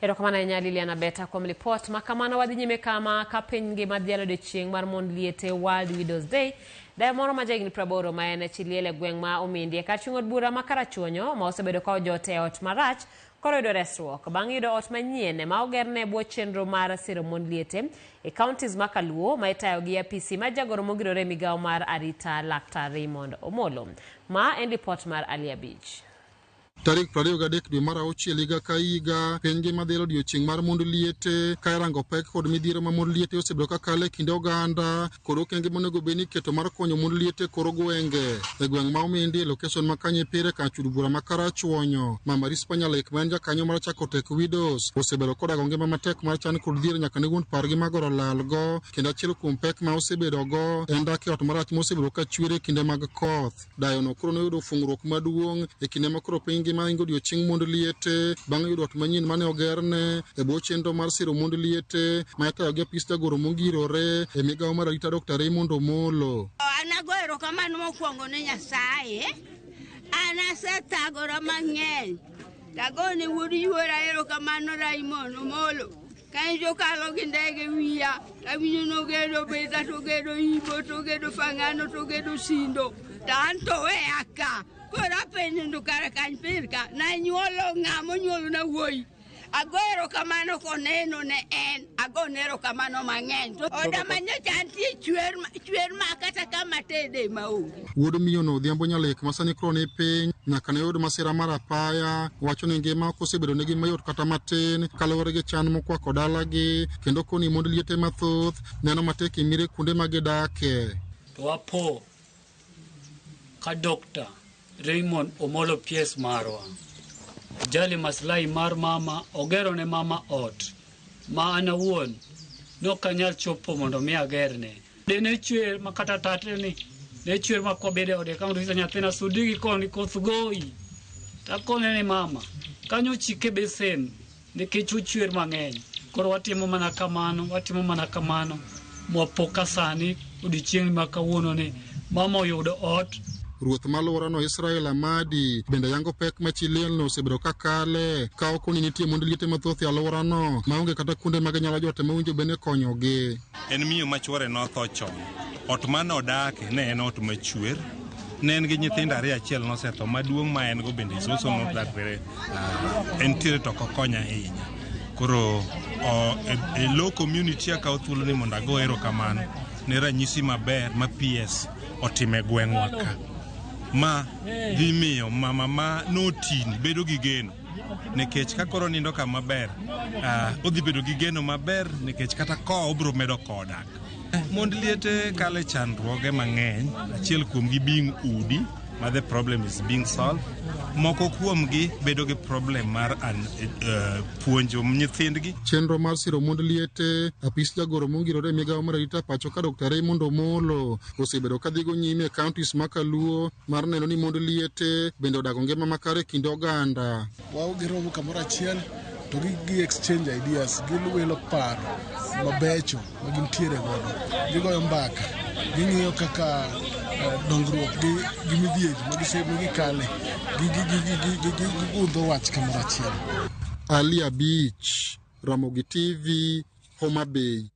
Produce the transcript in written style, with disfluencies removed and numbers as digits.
Erokamano ahinya Lilian Abeta kuom lipot ma kamano. Wadhi nyime kama ka piny ngima dhialo odiechieng' mar mond liete World Widows Day. Dayo moro ma jahigni 80 ma en chi liel e gweng' ma Omindi e kar chung' od bura ma Karachuonyo ma osebedo ka ojot e ot marach koro yudo resruok bang' yudo ot manyien ma ogerne e bwo chenro mar siro mond liete e counties ma Kaluo ma itayo gi apisi mar jagoro mogirore e migawo mar arita Laktar Raymond Omolo. Ma en lipot mar Ali Abich. Tarik 23 dwe mar auchiel higa ka higa, piny ngima dhialo odiechieng' mar mond liete ka irango pek kod midhiero ma mond liete osebedo ka kale e kind oganda kod okenge monego bed ni iketo mar konyo mond liete e kor gwenge. E gweng' ma Omindi e lokeson ma Kanyipire kar chud bura ma Karachuonyo, Mama Rispa Nyalek ma en jakanyo mar Chako Tek Widows osebedo kodago ngima matek mar chan kod dhier nyaka ne wuon pargi magoro lalgo kendo achiel kuom pek ma osebedogo en dak e ot marach mosebedo ka chwer e kinde mag koth. Dayono koro noyudo fung'ruok maduong' e kinde ma koro piny ngima ingo odiechieng mond liete bang' yudo ot manyien mane ogerne e bwo chenro mar siro mond liete ma itayo gi apis jagoro mongirore e migawo mar arita Dr. Raymond Omolo. An ago erokamano mokwongo ne Nyasaye. An asethagora mang'eny. Tagone wuod yuora erokamano Raymond Omolo. Ka en jokalo gi ndege wiya, awinjo nogedo Beta togedo Ibo togedo Fangano togedo Sindo to an to weya ka. Koro apenjo ndo kara kany pir ka nanyuolo ng'a monyuolo na wuoyi. Ago erokamano koneno ne en, agone erokamano mang'eny. To oda ma nyocha antie chwer chwer ma kata kama tede maonge. Wuod miyono Odhiambo Nyalek ma sani koro ni piny nyaka ne yud masira mar apaya wacho ni ngima ok osebedo negi mayot kata matin kaluwore gi chan mokwako dalagi kendo koni mond liete mathoth neno matek e mire kuonde ma gidake. To wapo ka Dr. Raymond Omolo PS marwa ojali maslahi mar mama, ogero ne mama ot ma an awuon nok anyal chopo mondo mi agerne. De ne chwer ma kata tatni ne chwer ma kwabedo e ode ka mondo nyathina sudi gi koni koth goyi. Takone ni mama kanyo chike besen nikech ochwer mang'eny. Koro watimo mana kamano, watimo mana kamano mwapo ka sani odiechieng' ma kawuono ni mama oyudo ot. Ruoth ma alworano Israel Amadi bende yango pek ma chi lielno osebedo ka kale ka okoni nitie mond liete mathoth e alworano maonge kata kuonde ma ginyalo jote mowinjo bed ni konyogi. En miyo ma chwore notho chon. Ot mane odake ne en ot machwer. Ne en gi nyithindo ariyo, achiel nosetho, maduong' ma en go bende is also not that very entiere to ok okony ahinya. Koro o, e, e low community akawo thuolo ni mondo ago erokamano ne ranyisi maber ma PS otimo e gweng'wa ka. Ma dhi miyo mama ma notini bedo gi geno nikech ka koro nindo kama ber uh, odhi bedo gi geno maber nikech kata kowo obiro medo kowo dak. Mond liete kalo e chandruoge mang'eny, achiel kuomgi being udi ma the problem is being solved. Moko kuomgi bedo gi problem mar an, uh, puonjo nyithindgi. Chenro mar siro mond liete, apis jagoro mongirore e migawo mar arita pacho ka Dr. Raymond Omolo osebedo kadhigo nyime e counties ma Kaluo mar neno ni mond liete bende odago ngima makare e kind oganda. Wao giromo kamoro achiel to gi, gi exchange ideas, giwilo paro mabecho ma gintiere godo, gigoyo mbaka, ging'iyo kaka eh, dongruok gi, gi midhiero ma gise- ma gikale, gigundho wach kamoro achiel. Ali Abich, Ramogi TV, Homa Bay.